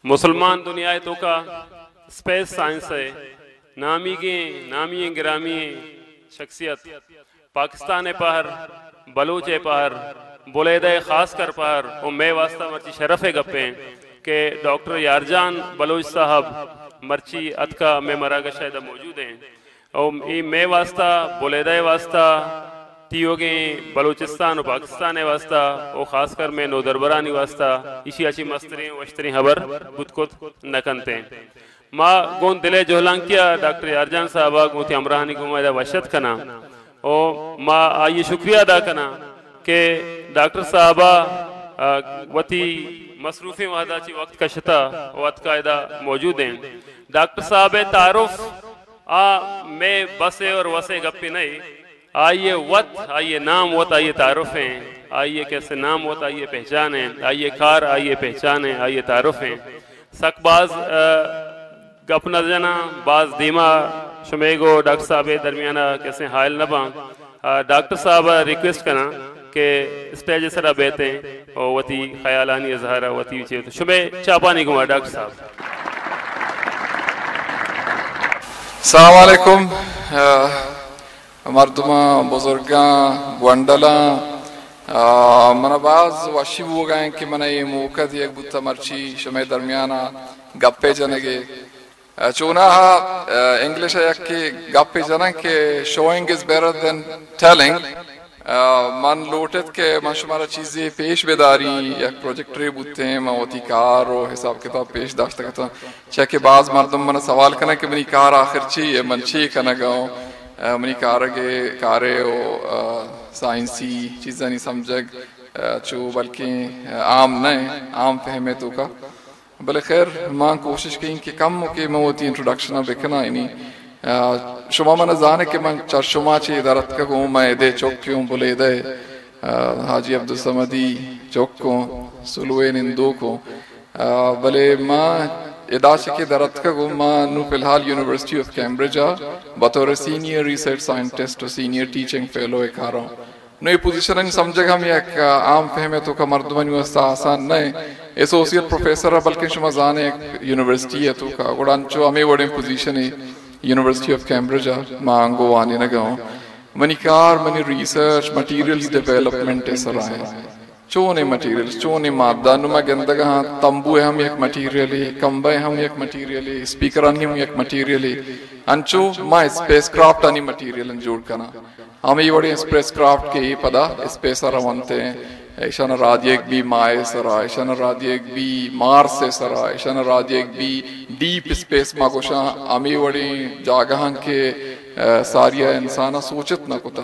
مسلمان دنیا ءِ توکا اسپیس سائنس ءِ نامیگیں، نامی ئیں، گرامی ئیں شخصیت، پاکستان ءِ پہر، بلوچ ءِ پہر، بلیدہ ءِ خاص کر پہر، و مئے واسطہ مرچی شرف ءِ گپ ایں کہ ڈاکٹر یارجان بلوچ صاحب مرچی اتکا مئے مراگش ءَ ادا موجود ایں۔ او اے مئے واسطہ، بلیدہ ءِ واسطہ، تیوگیں بلوچستان و پاکستان ءِ واسطہ و خاص کر مئے نودربرانی واسطہ ایشی ءَ چہ مستریں وشتریں ہبر بوت کت نہ کنتیں۔ ما گوں دل ءِ جہلانکی ءَ ڈاکٹر یارجان صاحب ءَ گوں وتی ہمراہانی گوما ادا وش اتک کناں و ما آئی ءِ شکریہ ادا کناں کہ ڈاکٹر صاحب ءَ، آ، وتی مصروفیں وہد ءَ چہ وقت کشتہ و اتکا ادا موجود ایں۔ ڈاکٹر صاحب ءِ تعارف آ مئے بس ءِ اور وس ءِ گپے نہ ایں۔ آئی ءِ وت، آئی ءِ نام وت آئی ءِ تعارف ایں، آئی ءِ کسے نام وت آئی ءِ پہچان ایں، آئی ءِ کار آئی ءِ پہچان ایں، آئی ءِ تعارف ایں۔ سک باز، آ، گپ نہ جناں، باز دیما شمئیگ و ڈاکٹر صاحب ءِ درمیان ءَ کسے حائل نہ باں۔ آ، ڈاکٹر صاحب ءَ ریکویسٹ کناں کہ اسٹیج ءِ سرا بیتیں و وتی خیالانی اظہار ءَ وتی چے شمئے چاپانی گوما ڈاکٹر صاحب۔ السلام علیکم۔ آ، مردماں، بزرگاں، گونڈلاں، آ، من ءَ باز وشی بوگ ءَ ایں کہ من ءَ اے موقع دیگ بوتہ مرچی شمئے درمیان ءَ گپے جنگ ءِ۔ آ، چوناہا، آ، انگلش ءَ یکے گپے جناں کہ showing is better than telling۔ آ، من لوٹت کہ من شمارا چیزے پیش بداریں، یک پروجیکٹرے بوتیں، من وتی کار و حساب کتاب پیش داشتگ اتاں۔ چیا کہ باز مردم من ءَ سوال کناں کہ منی کار آخر چی ایں، من چی کنگ ءَ آں، آ، منی کارگ ءِ، کارے و، آ، سائنسی چیزانی سمجھگ، آ، چو بلکیں، آ، عام نہ ایں، عام فہم ءِ توکا۔ بلے خیر، ما کوشش کئیں کہ کمکے من وتی انٹروڈکشن ءَ بکناں۔ یعنی، آ، شما من ءَ زان ئے کہ من چرشما چہ در اتکگ اوں، من ادے چک اوں، بلیدہ ءِ، آ، حاجی عبدالصمدی چک اوں، سلوے نندوک اوں۔ آ، بلے ما ادا چہ کہ در اتکگ اوں، ما نوں فی الحال یونیورسٹی آف کیمبرج ءَ بطور سینئر ریسرچ سائنٹسٹ و سینئر ٹیچنگ فیلو ءَ کاراں۔ نوں اے پوزیشنانی سمجھگ ہم یک عام فہم ءِ توکا مردمانی واسطہ آسان نہ ایں۔ ایسوسیٹ پروفیسر ءَ بلکیں شما زان ئے یک یونیورسٹی ءِ توکا، گڑا انچو ہمے وڑیں پوزیشنے یونیورسٹی آف کیمبرج ءَ ما انگو وانینگ ءَ اوں۔ منی کار، منی ریسرچ مٹیریلز ڈیولپمنٹ ءِ سرا ایں۔ چونیں مٹیریلز، چونیں مادہ، نوں ما گندگ ءَ آں، تمبو ءِ ہم یک مٹیریلے، کمبہ ءِ ہم یک مٹیریلے، اسپیکرانی ہم یک مٹیریلے۔ انچو ما اسپیس کرافٹ آنی مٹیریل جوڑ کناں۔ ہمے وڑیں اسپیس کرافٹ کہ اے پدا اسپیس ءَ رونت ایں، ایشاں را دیگ بی ماہ ءِ سرا، ایشاں را دیگ بی مارس ءِ سرا، ایشاں را دیگ بی ڈیپ اسپیس ما گوشاں، ہمے وڑیں جاگہاں کہ، آ، ساری ءَ انسان ءَ سوچت نہ کتہ۔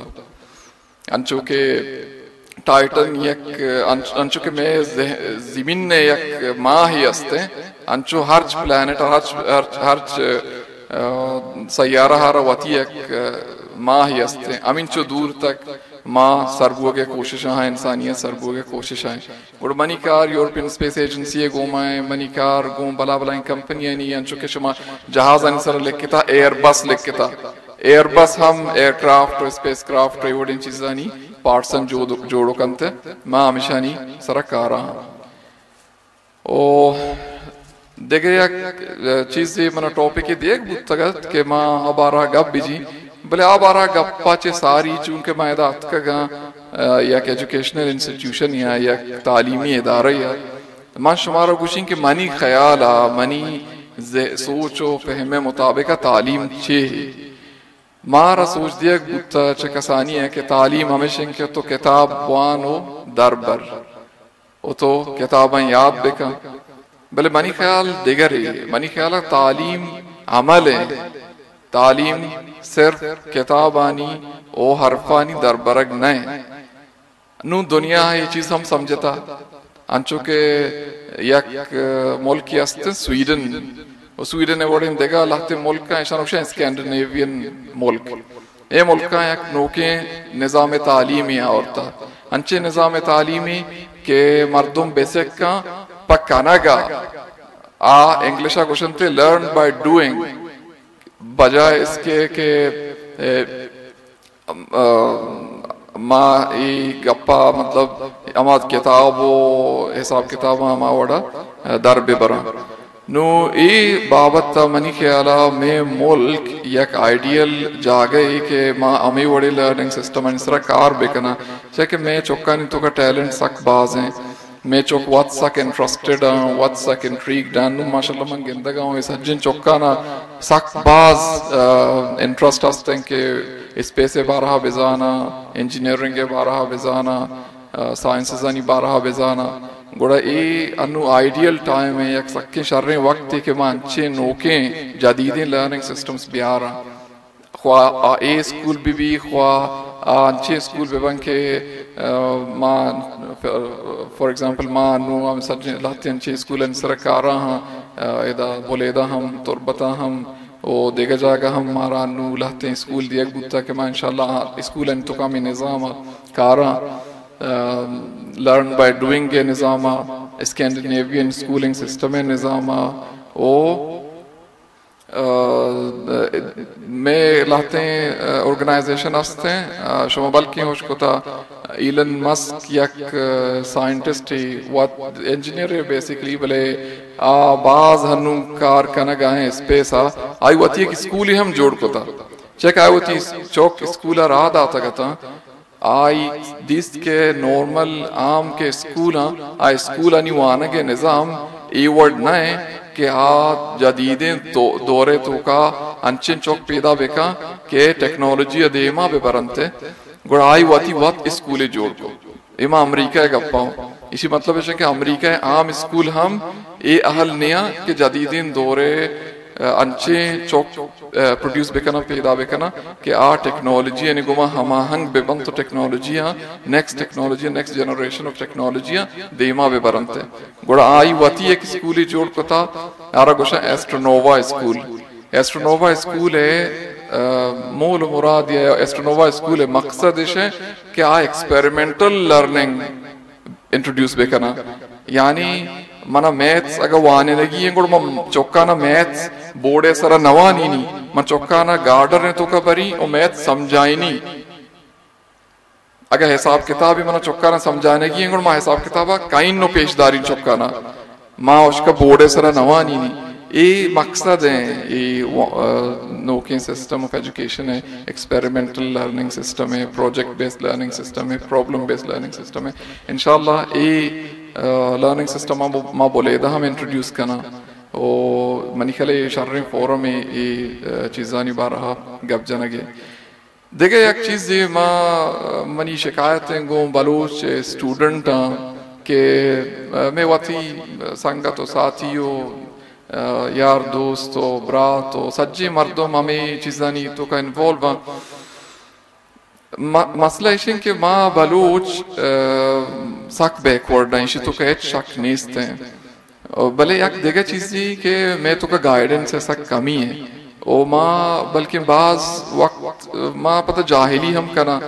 انچو کہ ٹائٹن یک، انچ-، انچو کہ مئے زہ-، زمین ءِ یک ماہے است ایں، انچو ہرچ پلانٹ، ہرچ، ہرچ، ہرچ، آ، سیارہ ءَ را وتی یک، آ، ماہے است ایں۔ ہمینچو دور تک ما سر بوگ ءِ کوشش ءَ آں، انسانیت سر بوگ ءِ کوشش ءَ ایں۔ گڑا منی کار یورپین اسپیس ایجنسی ءِ گوما ایں، منی کار گوں بلا بلائیں کمپنیانی، انچو کہ شما جہازانی سرا لکھتا، ایئر بس لکھتا۔ ایئر بس ہم ایئر کرافٹ و اسپیس کرافٹ و اے وڑیں چیزانی پارٹساں جوڑ، جوڑ کنت۔ ما ہمیشانی سرا کاراں۔ او دگہ یک چیزے منا ٹاپکے دیگ بوتگ ات کہ ما آ بارہ گپ بجیں، بلے آ بارہ گپا چہ ساری چونکہ ما ادا اتکگاں، آ، یک ایجوکیشنل انسٹیٹیوشنے یا یک تعلیمی ادارہ یا، من شمارا گوشیں کہ منی خیال ء، منی ز-، سوچ و فہم ء مطابق ء تعلیم چے ہے؟ مارا سوچ دیگ بوتہ چہ کسانی ء کہ تعلیم ہمیش انت کہ تو کتاب بوان و در بر و تو کتاباں یاد بکن، بلے منی خیال دگرے، منی خیال ء تعلیم عمل انت، تعلیم صرف کتابانی و حرفانی دربرگ نہ انت۔ نوں دنیا ء اے چیز ہم سمجھتا، انچو کہ یک ملکے است سویڈن، و سویڈن ء وڑیں دگہ لہتیں ملکاں، ایشاں گوشاں اسکینڈینیوین ملک۔ اے ملکاں یک نوکیں نظام تعلیمی آورتا، انچیں نظام تعلیمی کہ مردم بسکاں پہ کنگا، آ انگلش ء گوشنتے لرن بائی ڈوئنگ، بجائے اس کے کہ، اے، ام، آ، ما اے گپا مطلب ہما کتاب و حساب کتاباں ہما وڑا در ببراں۔ نوں اے بابت ءَ منی خیال ءَ مئے ملک یک آئیڈیل جاگہ اے کہ ما ہمے وڑیں لرننگ سسٹمانی سرا کار بکناں، چیا کہ مئے چکانی توکا ٹیلنٹ سک باز ایں۔ مئے چک وت سک انٹرسٹڈ آں، وت سک انٹریگڈ آں۔ نوں ماشاءاللہ من گندگ ءَ آں، اے سجیں چکاں سک باز، آ، انٹرسٹ ہست ایں کہ اسپیس ءِ بارہ ءَ بزاناں، انجینئرنگ ءِ بارہ ءَ بزاناں، آ، سائنسزانی بارہ ءَ بزاناں۔ گڑا اے انوں آئیڈیل ٹائم ایں، یک سکیں شریں وقتے کہ ما انچیں نوکیں جدیدیں لرننگ سسٹمز بیاراں۔ خواہ آ اے اسکول بہ بی، خواہ آ انچیں اسکول بہ بن کہ، آ، ما، فار ایگزامپل، ما نوں ہم سجیں لہتیں انچیں اسکولانی سرا کاراں ہاں، آ، ادا بلیدہ ہم، تربت ءَ ہم، او دگہ جاگہ ہم مارا نوں لہتیں اسکول دیگ بوتا کہ ما انشاءاللہ آ اسکولانی توکا ہمے نظام ءَ کاراں، آ، لرن بائی ڈوئنگ ءِ نظام ءَ، اسکینڈینیوین اسکولنگ سسٹم ءِ نظام ءَ، او آ، مئے لہتیں، آ، آرگنائزیشن ہست ایں، آ، شما بلکیں ہوش کتا، ایلن مسک یک، آ، سائنٹسٹ ایں، وت انجینئر ایں بیسیکلی، بلے آ باز ہنوں کار کنگ ءَ ایں اسپیس ءَ۔ آئی وتی یک اسکولے ہم جوڑ کتا۔ چیا کہ آئی وتی چک اسکول ءَ راہ داتگ اتاں، آئی دیست کہ نارمل عام کہ اسکول آں، آ اسکولانی وانگ ءِ نظام اے وڑ نہ ایں کہ آ جدیدیں تو-، دور ءِ توکا انچیں چک پیدا بکن کہ ٹیکنالوجی ءَ دیما بہ برنت۔ گڑا آئی وتی وت اسکولے جوڑ کو۔ اے ما امریکہ ءِ گپاں۔ ایشی مطلب اش کہ امریکہ ءِ عام اسکول ہم اے اہل نیاں کہ جدیدیں دور ءِ، آ، انچیں چک، آ، پروڈیوس بکناں، پیدا بکناں کہ آ ٹیکنالوجی آنی گوما ہماہنگ بہ بنت و ٹیکنالوجی آں، next technology, next generation of technology آں دیما بہ برنت۔ گڑا آئی وتی یک اسکولے جوڑ کتا، آرا گوشاں ایسٹرونووا اسکول۔ ایسٹرونووا اسکول ءِ، آ، مول و مراد یا ایسٹرونووا اسکول ءِ مقصد اش ایں کہ آ ایکسپیریمنٹل لرننگ انٹروڈیوس بکناں۔ یعنی منا میتھس اگہ وانینگی ایں، گڑا من چکانا میتھس بورڈ ءِ سرا نہ وانینی، من چکانا گارڈن ءِ توکا بریں و میتھس سمجھائینی۔ اگہ حساب کتابے منا چکانا سمجھائینگی ایں، گڑا ما حساب کتابا کئین و پیش داریں چکانا۔ ما اشکا بورڈ ءِ سرا نہ وانینی۔ اے مقصد ایں، اے و-، آ، نوکیں سسٹم آف ایجوکیشن ءِ، ایکسپیریمنٹل لرننگ سسٹم ءِ، پروجیکٹ بیسڈ لرننگ سسٹم ءِ، پرابلم بیسڈ لرننگ سسٹم ءِ۔ انشاءاللہ اے، آ، لرننگ سسٹم ما ب-، ما بلیدہ ہم انٹروڈیوس کناں۔ او منی خیال ءَ اے شریں فورم ایں اے، آ، چیزانی بارہ ءَ گپ جنگ ءِ۔ دگہ یک چیزے ما، منی شکایت ایں گوں بلوچ اسٹوڈنٹاں کہ مئے وتی سنگت و ساتھی و یار دوست و برات و سجیں مردم ہمے چیزانی توکا انوالو باں۔ م-، مسئلہ ایش ایں کہ ما بلوچ، آ، سک بیکورڈ ایں، ایشی توکا ہچ شک نیست ایں۔ بلے یک دگہ چیزے کہ مئے توکا گائیڈنس ءِ سک کمی ایں۔ او ما بلکیں باز وقت ما پدا جاہلی ہم کناں۔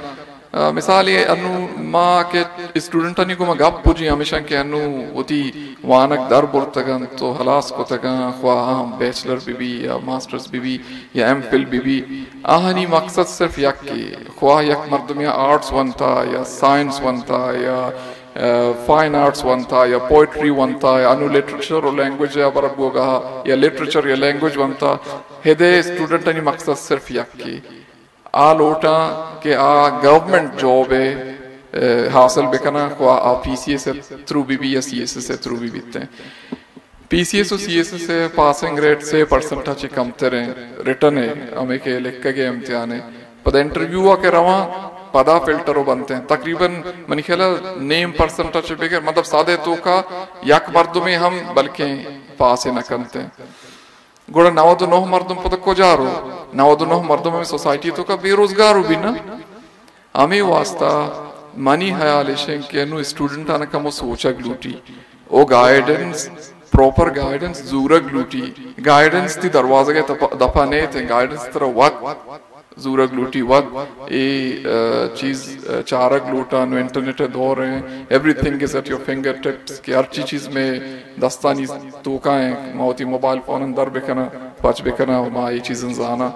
آ، مثالے انوں ما کہ اسٹوڈنٹانی گوما گپ بجیں ہمیشاں کہ انوں وتی وانگ در برتگ انت و ہلاس کتگ انت، خواہ آہاں بیچلر بہ بی یا ماسٹرز بہ بی یا ایم فل بہ بی، آہانی مقصد صرف یکے، خواہ یک مردمے آرٹس ونتا یا سائنس ونتا یا، آ، فائن آرٹس ونتا یا پوئٹری ونتا یا انوں لٹریچر و لینگویج ءِ ہبر بوگا یا لٹریچر یا لینگویج ونتا، ہدے اسٹوڈنٹانی مقصد صرف یکے۔ آ لوٹاں کہ آ گورنمنٹ جاب ءَ، آ، حاصل بکناں، خواہ آ پی سی ایس ءِ تھرو بہ بی یا سی ایس ایس ءِ تھرو بہ بیت۔ پی سی ایس و سی ایس ایس ءِ پاسنگ ریٹ سے پرسنٹ ءَ چہ کمتر ایں، ریٹن ءِ، ہمے کہ لکھگ ءِ امتحان ءِ۔ پدا انٹرویو ءَ کہ رواں، پدا فلٹر و بنت ایں۔ تقریباً منی خیال ءَ نیم پرسنٹ ءَ چہ بگر، مطلب، سد ءِ توکا یک مردمے ہم بلکیں پاس نہ کنت ایں۔ گڑا نود و نہ مردم پدا کجا رو؟ نود و نہ مردم ہمے سوسائٹی توکا بے روزگار و بی نا۔ ہمے واسطہ منی خیال ایش انت کہ انوں اسٹوڈنٹاں کمو سوچگ لوٹی۔ او گائیڈنس، پراپر گائیڈنس زورگ لوٹی۔ گائیڈنس تئی دروازگ ءِ دپ-، دپا نیت، گائیڈنس ترا وت زورگ لوٹی، وت اے، آ، چیز، آ، چارگ لوٹاں۔ نوں انٹرنیٹ ءِ دور ایں، everything is at your finger tips، کہ ہرچی چیز مئے دستانی توکا ایں، ما وتی موبائل فون اندر بکناں، پچ بکناں، ما اے چیزاں زاناں۔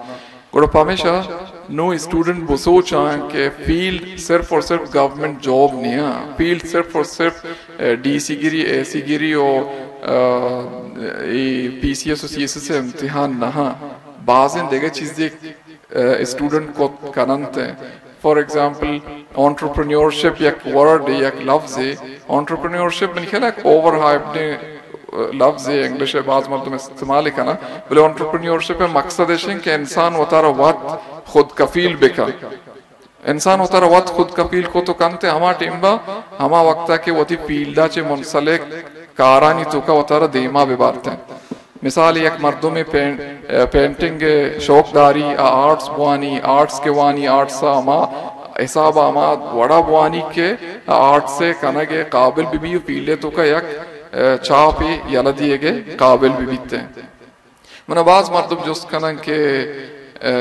گڑا پمیشا نوں اسٹوڈنٹ بسوچاں کہ فیلڈ صرف اور صرف گورنمنٹ جاب نیاں، فیلڈ صرف اور صرف، آ، ڈی سی گری، اے سی گری و اے پی سی ایس و سی ایس ایس ءِ امتحان نہ، بازیں دگہ چیزے اسٹوڈنٹ کت کننت۔ فار ایگزامپل، انٹرپرینیورشپ یک ورڈ، یک لفظے۔ انٹرپرینیورشپ منی خیال ءَ یک اوور ہائپڈیں لفظے، انگلش ءَ باز مردم استعمال کناں، بلے انٹرپرینیورشپ ءِ مقصد اش انت کہ انسان وتارا وت خود کفیل بکن۔ انسان وتارا وت خود کفیل کت و کنت، ہما ٹیمبا، ہما وقتا کہ وتی فیلڈا چہ منسلک کارانی توکا وتارا دیما ببارت۔ مثال، یک مردمے پین-، پینٹنگ ءِ شوق داری، آ آرٹس بوانی، آرٹس کہ وانی، آرٹس ءَ ہما حساب ءَ ہما وڑا بوانی کہ آرٹس ءِ کنگ ءِ قابل بہ بی و فیلڈ ءِ توکا یک، اے، چاپے یلہ دیگ ءِ قابل بہ بیت۔ منا باز مردم جست کنن کہ، اے،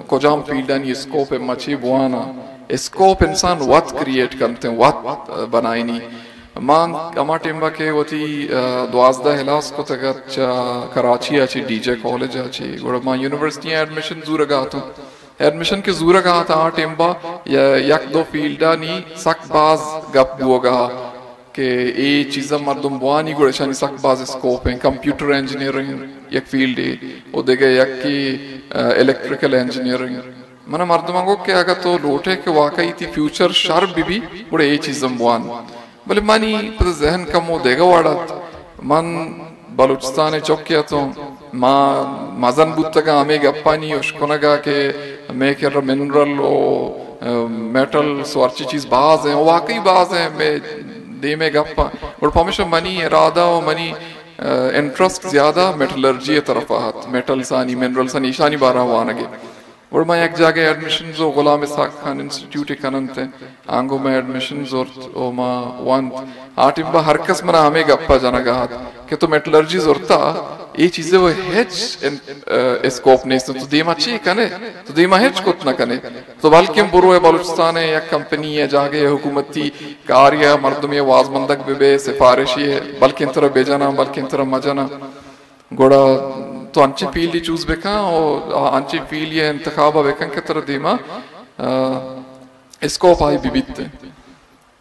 کجام فیلڈانی اسکوپ ءَ ما چی بواناں۔ اسکوپ انسان وت کریئیٹ کنت، وت بنائینی۔ ما ہما ٹیمبا کہ وتی، اے، دوازدہ ہلاس کتگ ات چہ کراچی ءَ چہ ڈی جے کالج ءَ چہ، گڑا ما یونیورسٹی ءَ ایڈمیشن زورگ ءَ اتوں۔ ایڈمیشن کہ زورگ ءَ ات، آ ٹیمبا ی-، یک دو فیلڈانی سک باز گپ بوگ ءَ کہ اے چیزاں مردم بوانی گڑا اشانی سک باز اسکوپ ہیں۔ کمپیوٹر انجینئرنگ یک فیلڈے، و دگہ یکے، اے، الیکٹریکل انجینئرنگ۔ من مردماں گو کہ اگہ تو لوٹے کہ واقعی تی فیوچر شر بہ بی، گڑا اے چیزاں بوان۔ بلے منی پدا ذہن کمو دگہ وڑ ات۔ من بلوچستان ءِ چکے اتوں، ما مزن بوتگاں ہمے گپانی اشکنگا کہ مئے کرا منرل و، اے، میٹلز و ہرچی چیز باز ہیں، واقعی باز ہیں مئے دیمے گپاں۔ گڑا پمیشا منی ارادہ و منی، اے، انٹرسٹ زیادہ میٹلرجی ءِ طرفا ات، میٹلزانی، منرلزانی، ایشانی بارہ وانگے۔ گڑا ما یک جاگہ ایڈمیشن زو، غلام اسحاق خان انسٹیٹیوٹ کننت، آنگو ما ایڈمیشن زرت و ما وانت۔ آ ٹیمبا ہر کس منا ہمے گپا جنگا ات کہ تو میٹلرجی زرتا، اے چیزے و ہچ ان-، اے، اسکوپ نیست، تو دیما چی کنے؟ تو دیما ہچ کت نہ کنے۔ تو بلکن برو اے بلوچستان ءِ یک کمپنی ءِ جاگہ ءَ حکومتی کارے ءَ مردمے ءِ وازمندگ بہ بے، سفارشی ءَ، بلکن ترا بجناں، بلکن ترا مجناں۔ گڑا تو انچیں فیلڈے چوز بکن و آ انچیں فیلڈے ءِ انتخاب ءَ بکن کہ ترا دیما، آ، اسکوپ آئی بہ بیت۔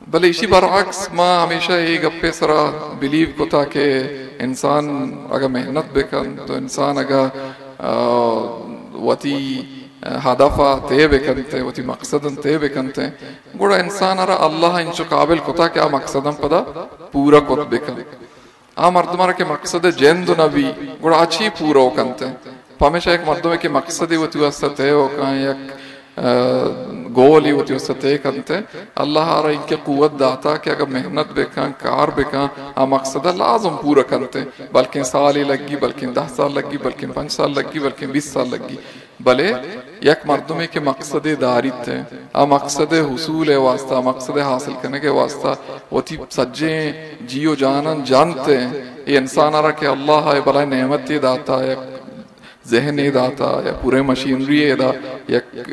بلے ایشی برعکس ما ہمیشہ اے گپے سرا بلیو کتا کہ انسان اگہ محنت بکن تو انسان اگہ، آ، وتی ہدف ءَ طے بکنت، وتی مقصد ءَ طے بکنت، گڑا انسان ءَ را اللہ ءَ انچو قابل کتا کہ آ مقصد ءَ پدا پورا کت بکن۔ آ مردم ءَ را کہ مقصد ءِ جند نہ بی، گڑا آ چی پورو کنت؟ پمیشا یک مردمے کہ مقصدے وتی واسطہ طے و کن، یک، آ، گولے وتی واسطہ طے کنت، اللہ ءَ را اینکہ قوت داتا کہ اگر محنت بکن، کار بکن، آ مقصد ءَ لازم پورا کنت، بلکیں سالے لگی، بلکیں دہ سال لگی، بلکیں پنچ سال لگی، بلکیں بیست سال لگی۔ بلے یک مردمے کہ مقصدے داریت، آ مقصد ءِ حصول ءِ واسطہ، مقصد ءِ حاصل کنگ ءِ واسطہ وتی سجیں جی و جاناں جنت، اے انسان ءَ را کہ اللہ ءَ بلائیں نعمتے داتا، یک ذہنے داتا، یا پورے مشینری ادا، یک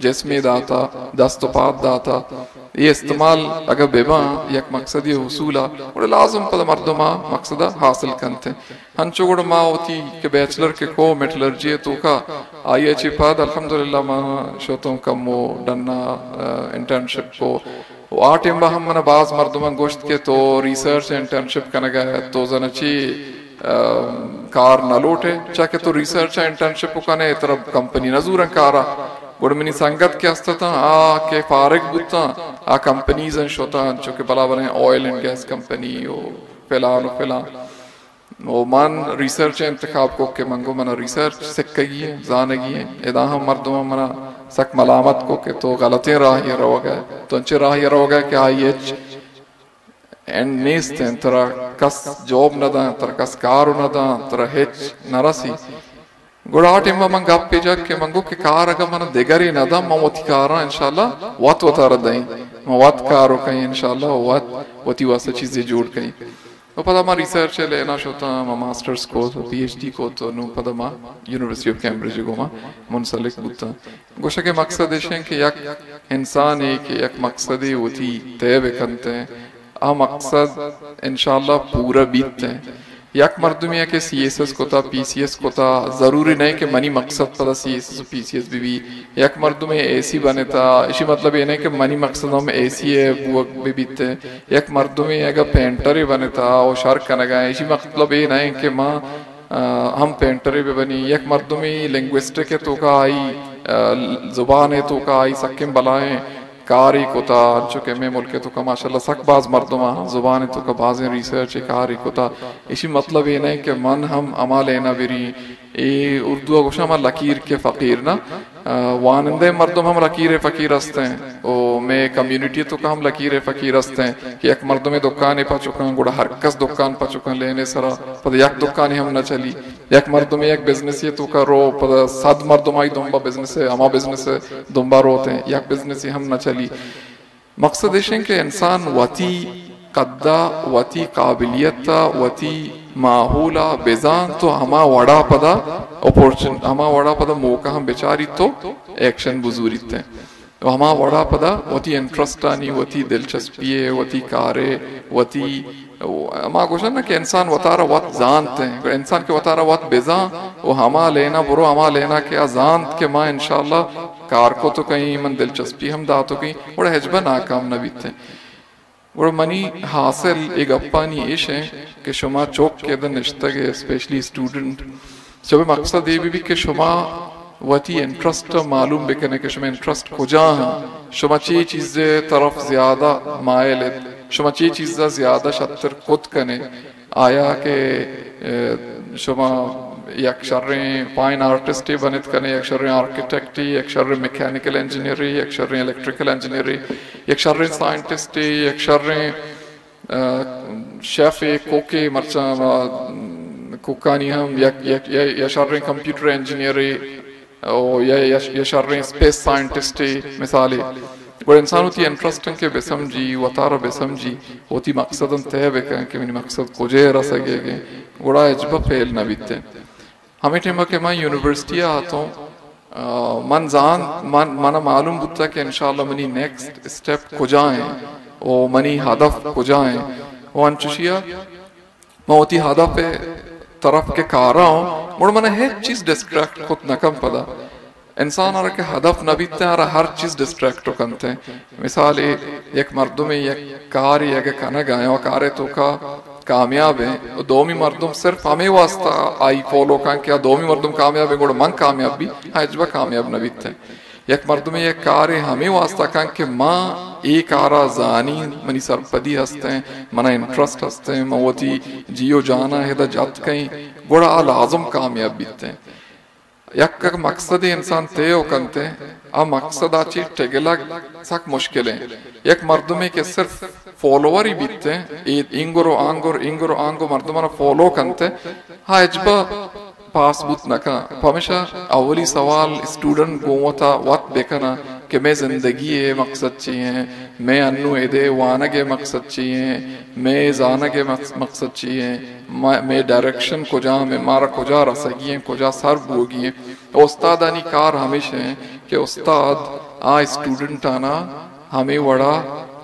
جسمے داتا، دست و پاد داتا، اے استعمال اگہ بباں یک مقصدی حصول ءَ، گڑا لازم پدا مردم آ مقصد ءَ حاصل کنت۔ انچو گڑا ما وتی کہ بیچلر کہ کو میٹلرجی ءِ توکا، آئی ءَ چہ پد الحمدللہ ما شتوں کمو ڈنا، آ، انٹرنشپ کو۔ و آ ٹیمبا ہم منا باز مردماں گوشت کہ تو ریسرچ انٹرنشپ کنگا ئے، تو زاناں چی، آ، کار نہ لوٹے، چا کہ تو ریسرچ انٹرنشپ کنے، ترا کمپنی نہ زوراں کارا۔ گڑا منی سنگت کہ استاں، آ کہ فارغ بوتاں، آ کمپنیز شتاں، چو کہ بلا بلیں آئل اینڈ گیس کمپنی و فلان و فلان۔ و من ریسرچ ءِ انتخاب کو کہ من گو منا ریسرچ سکگی ایں، زانگی ایں۔ ادا ہم مردماں منا سک ملامت کو کہ تو غلطیں راہی ءَ روگ ءَ ئے، تو انچیں راہی ءَ روگ ءَ ئے کہ آئی ہچ اینڈ نیست ایں، ترا کس جاب نہ داں، ترا کس کار نہ داں، ترا ہچ نہ رسی۔ گڑا آ ٹیم ءَ من گپ ءَ جت کہ من گو کہ کار اگاں من دگرے نہ داں، من وتی کاراں انشاءاللہ وت وتارا دئیں، من وت کار ءَ کئیں انشاءاللہ، وت وتی واسطہ چیزے جوڑ کئیں۔ و پدا ما ریسرچ ءِ لین ءَ شتاں، ما ماسٹرز کت، پی ایچ ڈی کت، و نوں پدا ما یونیورسٹی آف کیمبرج ءَ گوما منسلک بوتاں۔ گوشگ ءِ مقصد ایش انت کہ یک انسانے کہ یک مقصدے وتی طے بہ کنت، آ مقصد انشاءاللہ پورا بیت۔ یک مردمے کہ سی ایس ایس کتا، پی سی ایس کتا، ضروری نہ کہ منی مقصد پدا سی ایس ایس و پی سی ایس بہ بی. یک مردمے اے سی بنتا، اشی مطلب اے نہ کہ منی مقصد ہم اے سی ء بوگ بہ بیت. یک مردمے اگہ پینٹرے بنتا و شر کنگا، اشی مطلب اے نہ کہ ما، آ، ہم پینٹرے بہ بنی. یک مردمے لنگوسٹک توکا آئی، آ، زبان توکا آئی سکیں بلائیں کارے کتا، انچو کہ مئے ملک ء توکا ماشاءاللہ سک باز مردم آ زبان ء توکا بازیں ریسرچ ء کارے کتا. اشی مطلب اے نہ کہ من ہم ہما لینا بری. اے اردو ء گوشاں ما لکیر کے فقیر نا. آ، وانندہ مردم ہم لکیر فقیر ہستیں، او مئے کمیونٹی توکا ہم لکیر فقیر ہستیں کہ یک مردم دکانے پچ کن، گڑا ہر کس دکان پچ کن لینے سرا، پدا یک دکانے ہم نہ چلی. یک مردمے یک بزنسے توکا رو، پدا صد مردم آئی دنبا بزنس ء، ہما بزنس ء دنبا روت انت، یک بزنسے ہم نہ چلی. مقصد ایش انت کہ انسان وتی قدا، وتی قابلیتا، وتی ماحولا بزانت و ہما وڑا پدا اپورچن-، ہما وڑا پدا موقع ہم بچاریت و ایکشن بزوریت انت. و ہما وڑا پدا وتی انٹرسٹانی، وتی دلچسپی ء، وتی کار ء، وتی، ما گوشن نا کہ انسان وتارا وت زانت انت. انسان کہ وتارا وت بزان و ہما لینا برو، ہما لینا کہ آ زانت کہ ما انشاءاللہ کار کت کئیں، من دلچسپی ہم دات کئیں، گڑا ہچبر ناکام نہ بیت انت. گڑا منی حاصل اے گپانی ایش انت کہ شما چوک کہ ادا نشتگ ئے، اسپیشلی اسٹوڈنٹ، شمئے مقصد اے بہ بیت کہ شما وتی انٹرسٹ معلوم بکنے کہ شمئے انٹرسٹ کجا انت، شما چے چیزے طرف زیادہ مائل ات، شما چے چیزا زیادہ شتر کت کنے. آیا کہ، اه، شما یک شریں فائن آرٹسٹے بنت کنے، یک شریں آرکیٹیکٹے، یک شریں میکینیکل انجینئرے، یک شریں الیکٹریکل انجینئرے، یک شریں سائنٹسٹے، یک شریں، اه، شیفے، کوکے، مرچاں ما کوکانی ہم یک، یک، یا، یا شریں کمپیوٹر انجینئرے، او یا، یا، یا شریں اسپیس سائنٹسٹے مثالے. گڑا انسان وتی انٹرسٹ انت کہ بسمجی، وتارا بسمجی، وتی مقصد انت طے بکن کہ منی مقصد کجے رسگے گے، گڑا ہچبر فیل نہ بیت انت. ہمے ٹائم کہ من یونیورسٹی ء آتوں، آ، من زان، من، من معلوم بوتا کہ انشاءاللہ منی نیکسٹ اسٹیپ کجا ہیں، او منی ہدف کجا ہیں، او انچوشیا من وتی ہدف ء طرف کہ کارا اوں، گڑا من ہچ چیز ڈسٹریکٹ کت نہ کن پدا. انسان ء را کہ ہدف نہ بیت، آ را ہر چیز ڈسٹریکٹ کنت. مثال، یک مردمے یک کارے اگہ کنگ ء، آ کار ء توکا کامیاب ہیں، و دومی مردم صرف ہمے واسطہ آئی فالو کن کہ آ دومی مردم کامیاب ہیں، گڑا من کامیاب بی، آ ہچبر کامیاب نہ بیت. یک مردمے یک کارے ہمے واسطہ کن کہ ما اے کارا زانیں، منی سرپدی ہستیں، منا انٹرسٹ ہستیں، من وتی جی و جانا ہدا جت کئیں، گڑا آ لازم کامیاب بیتیں. یک، یک مقصدے انسان طے و کنتیں، آ مقصدا چہ ٹگلگ سک مشکلیں. یک مردمے کہ صرف فالووری بیتیں، اے اینگرو آنگر، اینگرو آنگو مردمانا فالو کنتیں، آ ہچبر پاس بوت نہ کن. پمیشا اولی سوال اسٹوڈنٹ گوں وتا وت بکناں کہ مئے زندگی ء مقصد چی ہیں، مئے انو ادے وانگ ء مقصد چی ہیں، مئے زانگ ء مقص-، مقصد چی ہیں، ما-، مئے ڈائریکشن کجام ہیں، مارا کجا رسگی ہیں، کجا سر بوگی ہیں. استادانی کار ہمیش ہیں کہ استاد آ اسٹوڈنٹانا ہمے وڑا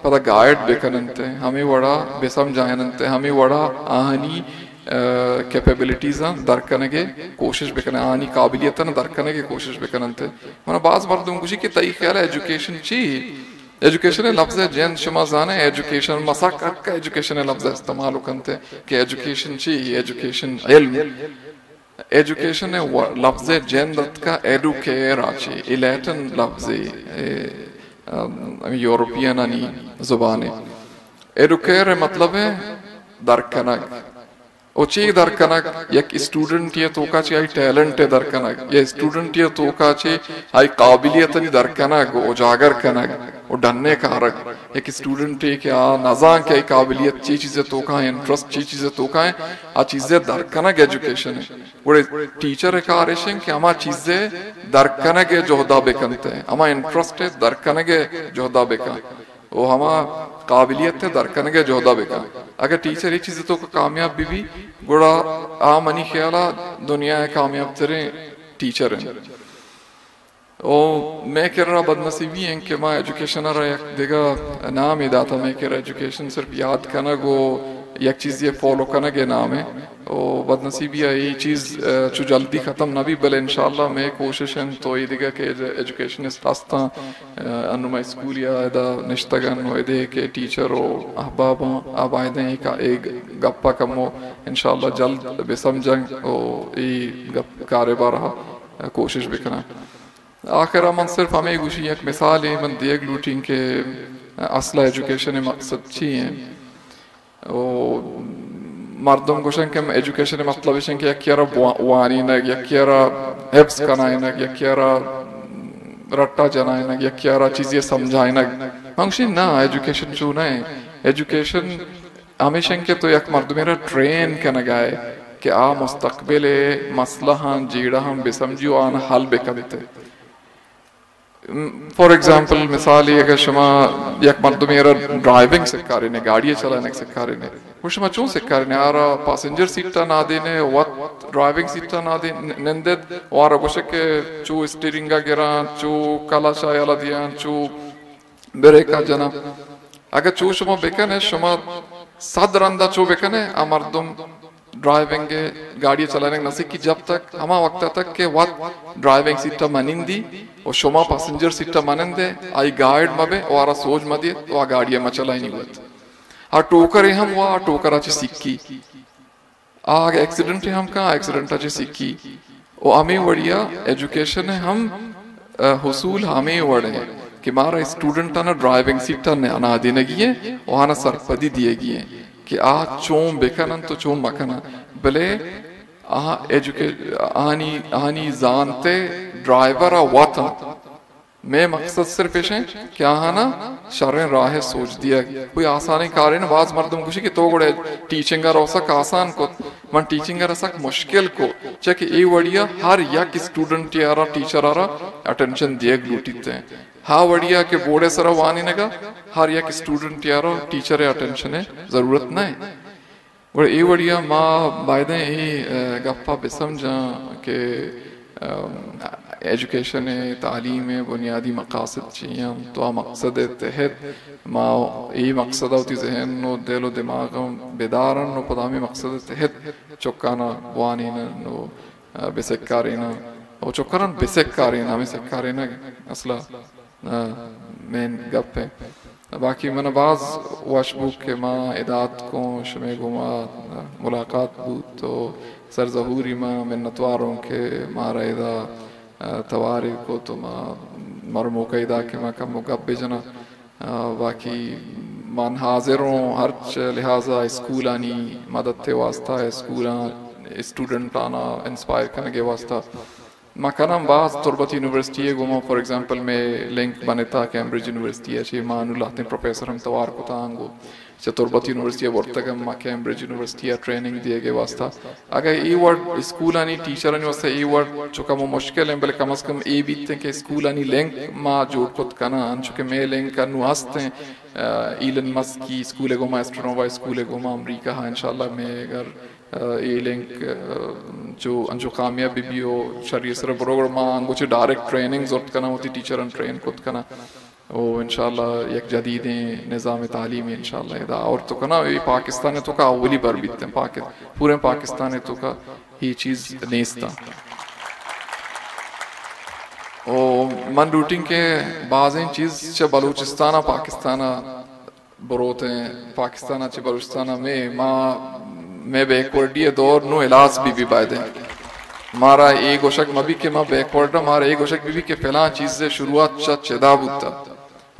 پدا گائیڈ بکننت، ہمے وڑا بسمجھائننت، ہمے وڑا آہانی، آ، کیپیبلٹیزاں در کنگے کوشش بکنن، آہانی قابلیتاں در کنگے کوشش بکننت. من باز مردم گوشی کہ تئی خیال ایجوکیشن چی؟ ایجوکیشن لفظ جند شما زانے، ایجوکیشن مسک حق ایجوکیشن لفظ استعمال کنت کہ ایجوکیشن چی؟ ایجوکیشن علم. ایجوکیشن ء و-، لفظ ء جند اتکا ایڈوکیئر آ چے، اے لیٹن لفظے، اے، ام، یورپین آنی زبانے. ایڈوکیئر ء مطلب ہے در کنگ. او چے در کنگ؟ یک اسٹوڈنٹے ء توکا چے آئی ٹیلنٹ ء در کنگ، یا اسٹوڈنٹے ء توکا چے آئی قابلیتانی در کنگ و اجاگر کنگ و ڈنے کارگ. یک اسٹوڈنٹے کہ آ نزان کہ آئی قابلیت چے چیز ء توکا ہیں، انٹرسٹ چے چیز ء توکا ہیں، آ چیز ء در کنگ ایجوکیشن ہے. گڑے ٹیچر ء کار ایش انت کہ ہما چیز ء در کنگ ء جہد ء بہ کنت، ہما انٹرسٹ ء در کنگ ء جہد ء بہ کن، و ہما قابلیت ء در کنگ ء جہد ء بہ کن. اگہ ٹیچر اے چیز ء توکا کامیاب بہ بی، گڑا آ منی خیال ء دنیا ء کامیاب تریں ٹیچر انت. او مئے کرا بدنصیبی انت کہ ما ایجوکیشن ء را یک دگہ نامے داتہ، مئے کرا ایجوکیشن صرف یاد کنگ و یک چیزے فالو کنگ ء نام ء. و بدنصیبی ءَ اے چیز، آ، چو جلدی ختم نہ بی، بلے انشاءاللہ مئے کوشش انت و اے دگہ کہ ایج-، ایجوکیشنسٹ ہستاں، آ، انو مئے اسکول یا ادا نشتگن و ادے کہ ٹیچر و احباباں، آ بایدیں اے کا-، اے گپ ءَ کمو انشاءاللہ جلد بہ سمجھن و اے گپ کارے بارہ ءَ کوشش بکنن۔ آخر ءَ من صرف ہمے گوشی، یک مثالے من دیگ لوٹیں کہ اصل ایجوکیشن ءِ مقصد چی ہیں۔ و مردم گوشن کہ ایجوکیشن ءِ مطلب اش کہ یکے ءَ را بوا-، وانینگ، یکے ءَ را حفظ کنائینگ، یکے ءَ را رٹا جنائینگ، یکے ءَ را چیزے سمجھائینگ۔ من گوشی نا، ایجوکیشن چو نہ ہیں۔ ایجوکیشن ہمیش انت کہ تو یک مردمے را ٹرین کنگا ئے کہ آ مستقبل ءِ مسئلہ ہاں، جیڑہ ہاں بہ سمجھی و آن حل بہ کنت۔ فار ایگزامپل، مثالی، اگر شما یک مردمے را ڈرائیونگ سکارینے، گاڑی چلائینگ سکارینے، و شما چون سکارینے؟ آرا پاسنجر سیٹ ءَ نادینے، وت ڈرائیونگ سیٹ ءَ نادین-، نندت، و آرا گوشے کہ چو اسٹیرنگ ءَ گراں، چو کلچ ءَ یلہ دیاں، چو بریک ءَ جناں۔ اگہ چو شما بکنے، شما صد رندا چو بکنے، آ مردم ڈرائیونگ، گاڑی چلائینگ نہ سکی جب تک، ہما وقت تک کہ وت ڈرائیونگ سیٹ ءَ مہ نندی و شما پاسنجر سیٹ ءَ مہ نندے، آئی گائیڈ مہ بے و آرا سوج مہ دیت و آ گاڑی ءَ مہ چلائینی وت۔ آ ٹوکرے ہم وا، آ ٹوکر ءَ چہ سکی۔ آ اگہ ایکسیڈنٹ ہم کن، ایکسیڈنٹ ءَ چہ سکی۔ و ہمے وڑیا ایجوکیشن ءِ ہم، آ، حصول ہمے وڑ ہیں کہ مارا اسٹوڈنٹاں ڈرائیونگ سیٹ ءَ نہ، نہ دینگی ہیں و آنا سرپدی دیگی ہیں کہ آ چون بکنن تو چون مکنن۔ بلے آ ایجوکے-، آنی، آنی زانت ءِ ڈرائیور ءَ وت انت۔ مئے مقصد صرف ایش انت کہ آہانا شریں راہ ءِ سوج دیگ۔ کوئی آسانیں کارے نہ۔ باز مردم گوشی کہ تو گڑا ٹیچنگ ءَ را سک آسان کت۔ من ٹیچنگ ءَ را سک مشکل کت، چہ کہ اے وڑیا ہر یک اسٹوڈنٹ ءَ را، ٹیچر ءَ را اٹینشن دیگ لوٹیت۔ ہا وڑیا کہ بورڈ ءِ سرا وانینگا ہر یک اسٹوڈنٹ ءَ را ٹیچر ءِ اٹینشن ءِ ضرورت نہ انت۔ گڑا اے وڑیا ما بایدیں اے، آ، گپ ءَ بہ سمجھاں کہ، آ، ایجوکیشن ءِ، تعلیم ءِ بنیادی مقاصد چی انت، تو آ مقصد ءِ تحت ما اے مقصد ءَ وتی ذہن و دل و دماغ ءَ بدارن و پدا ہمے مقصد ءِ تحت چکانا بوانینن و، آ، بسکارینن و چکاناں بسکارینن، ہمے سکارینگ اصلا آ، مین گپ انت۔ باقی من باز وش بوت کہ ما ادا اتکوں، شمے گوما ملاقات بوت و سر ظہوری من منتوار اوں کہ مارا ادا، آ، توارے کت و ما، مارا موقع دا کہ ما کمو گپ بجناں۔ آ، باقی من حاضر اوں ہرچ لحاظا اسکولانی مدد ءِ واسطہ، اسکولاں اسٹوڈنٹانا انسپائر کنگ ءِ واسطہ۔ ما کناں باز تربت یونیورسٹی ءِ گوما، فار ایگزامپل، مئے لنک بنتا کیمبرج یونیورسٹی ءَ چہ، ما انو لہتیں پروفیسر ہم توار کتا انگو چہ تربت یونیورسٹی ءَ برتگ، ما کیمبرج یونیورسٹی ءَ ٹریننگ دیگ ءِ واسطہ۔ اگہ اے وڑ اسکولانی ٹیچرانی واسطہ اے وڑ چو کمو مشکل ہیں، بلے کم از کم اے بیت کہ اسکولانی لنک ما جوڑ کت کناں، انچو کہ مئے لنک انو ہست ہیں، آ، ایلن مسک ءِ اسکول ءِ گوما، ایسٹرونووا اسکول ءِ گوما امریکہ ءَ، انشاءاللہ مئے اگر اے لنک، آ، چو انچو کامیاب بہ بی و شری سر بروگر، ما انگو چہ ڈائریکٹ ٹریننگ زرت کناں، وتی ٹیچراں ٹرین کت کناں و انشاءاللہ یک جدیدیں نظام تعلیمی انشاءاللہ ادا آورت کناں۔ اے پاکستان ءِ توکا اولی بر بیت، پاک-، پورے پاکستان ءِ توکا اے چیز نیست۔ و من لوٹیں کہ بازیں چیز چہ بلوچستان ءَ پاکستان ءَ بروتیں، پاکستان ءَ چہ بلوچستان ءَ مئے، ما، مئے بیکورڈی ءِ دور نوں ہلاس بی بی بایدیں۔ مارا اے گوشگ مہ بی کہ ما بیکورڈ آں، مارا اے گوشگ بی بی کہ فلاں چیز ءِ شروعات چہ چدا بوتا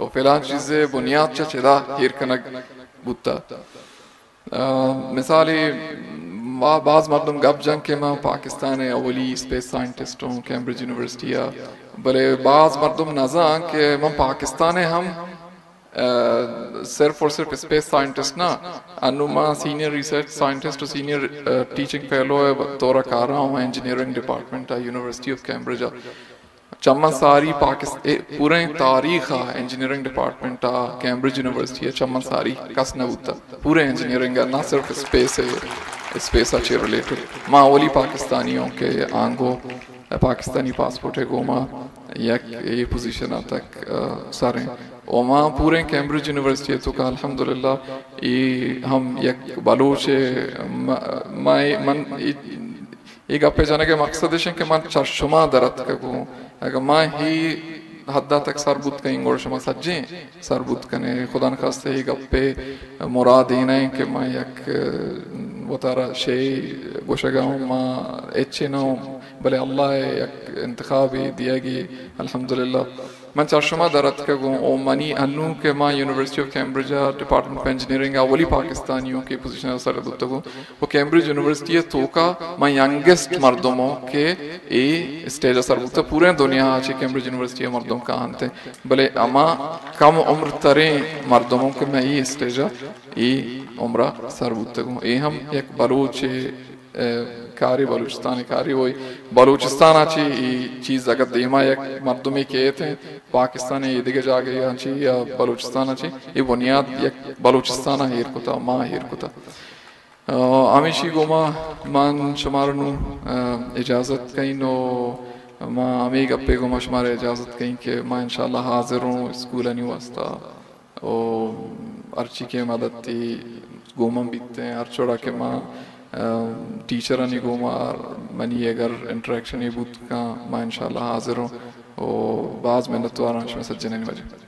و فلاں چیز ءِ بنیاد چہ چدا ایر کنگ بوتا۔ آ، مثالے، ما باز مردم گپ جن کہ من پاکستان ءِ اولی اسپیس سائنٹسٹ اوں کیمبرج یونیورسٹی ءَ، بلے باز مردم نزان کہ من پاکستان ءِ ہم آ، صرف اور صرف اسپیس سائنٹسٹ نہ، انو ما سینئر ریسرچ سائنٹسٹ و سینئر، آ، ٹیچنگ فیلو ءِ طور ءَ کاراں ہوں انجینئرنگ ڈپارٹمنٹ ءَ یونیورسٹی آف کیمبرج ءَ۔ چمن ساری پاکست-، اے پوریں تاریخ ءَ انجینئرنگ ڈپارٹمنٹ ءَ کیمبرج یونیورسٹی ءَ چمن ساری کس نہ بوتا۔ پورے انجینئرنگ ءَ، نہ صرف اسپیس ءَ، اسپیس ءَ چہ ریلیٹڈ۔ ما اولی پاکستانی اوں کہ آنگو پاکستانی پاسپورٹ ءِ گوما یک اے پوزیشن ءَ تک، آ، سر ایں۔ و ما پوریں کیمبرج یونیورسٹی ءِ توکا الحمدللہ اے ہم یک بلوچ ءِ م-، ما، من اے، اے گپ ءِ جنگ ءِ مقصد اش انت کہ من چہ شما در اتکگوں۔ اگاں ما اے حد ءَ تک سر بوت کنیں، گڑا شما سجیں سر بوت کن ئے۔ خدا نخواستہ اے گپ ءِ مراد اے نہ انت کہ ما یک، آ، وتارا شے گوشگ ءَ اوں، ما ہچ نہ اوں، بلے اللہ ءِ یک انتخابے دیگی، الحمدللہ۔ من چہ شما در اتکگوں، او منی انوں کہ ما یونیورسٹی آف کیمبرج ءَ ڈپارٹمنٹ آف انجینئرنگ ءَ اولی پاکستانی اوں کہ پوزیشن ءَ سر بوتگوں۔ و کیمبرج یونیورسٹی ءِ توکا من ینگسٹ مردم اوں کہ اے اسٹیج ءَ سر بوتگ۔ پوریں دنیا ءَ چہ کیمبرج یونیورسٹی ءِ مردم کاینت، بلے ہما کم عمر تریں مردم اوں کہ من اے اسٹیج ءَ اے عمر ءَ سر بوتگوں۔ اے ہم یک بلوچ ءِ، اے، کارے، بلوچستان ءِ کارے، و بلوچستان ءَ چہ اے چیز اگاں دیما یک مردمے کیت انت، پاکستان ءِ اے دگہ جاگہاں چہ یا بلوچستان ءَ چہ، اے بنیاد یک بلوچستان ءَ ایر کتگ، ما ایر کتگ۔ آ، ہمیشی گوما من شمارا نوں، آ، اجازت کئیں و ما ہمے گپے گوما شمارا اجازت کئیں کہ ما انشاءاللہ حاضر اوں اسکولانی واسطہ و ہرچی کہ مدد تی گوما بیت ایں، ہر چوڑا کہ ما، آ، ٹیچرانی گوما منی اگر انٹریکشنے بوت کن، ما انشاءاللہ حاضر اوں و باز منتواراں شما سجنانی وجہ۔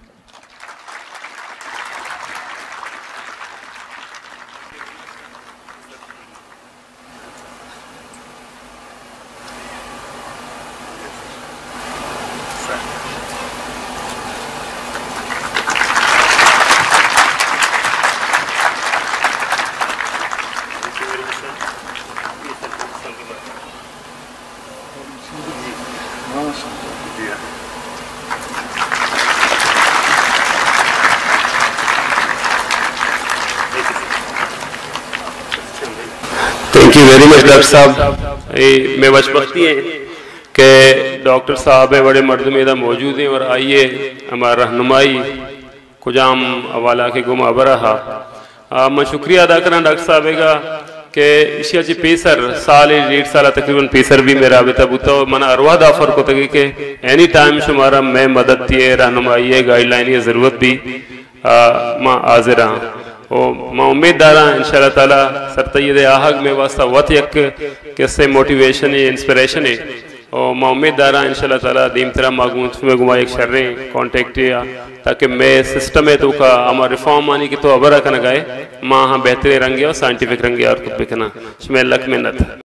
Thank you very much doctor صاحب۔ اے مئے وش بختی ایں کہ ڈاکٹر صاحب ءِ وڑیں مردمے ادا موجود ایں اور آئی ءِ ہما رہنمائی کجام حوالہ کہ گوما ہبر ءَ ہا۔ آ، من شکریہ ادا کناں ڈاکٹر صاحب ءِ گا کہ ایشی ءَ چہ پیسر سالے، ڈیڑھ سال ءَ تقریباً پیسر بھی مئے رابطہ بوتا و من ہر وہد آفر کتگی کہ اینی ٹائم شمارا مئے مدد تی ءِ، رہنمائی ءِ، گائیڈ لائن ءِ ضرورت بھی، آ، ما حاضر ہاں۔ و ما امید داراں انشاءاللہ تعالیٰ سر تئی ءِ آہگ مئے واسطہ وت یک قسطے موٹیویشن ءِ، انسپریشن ءِ۔ و ما امید داراں انشاءاللہ تعالیٰ دیمترا ما گوں شمئے گوما یک شریں کانٹیکٹ ءَ، تاکہ مئے سسٹم ءِ توکا ہما ریفارم آنی کہ تو ہبر ءَ کنگ ءَ ئے، ما آہاں بہتریں رنگے و سائنٹیفک رنگے آرکت بکناں۔ شمئے لک منت۔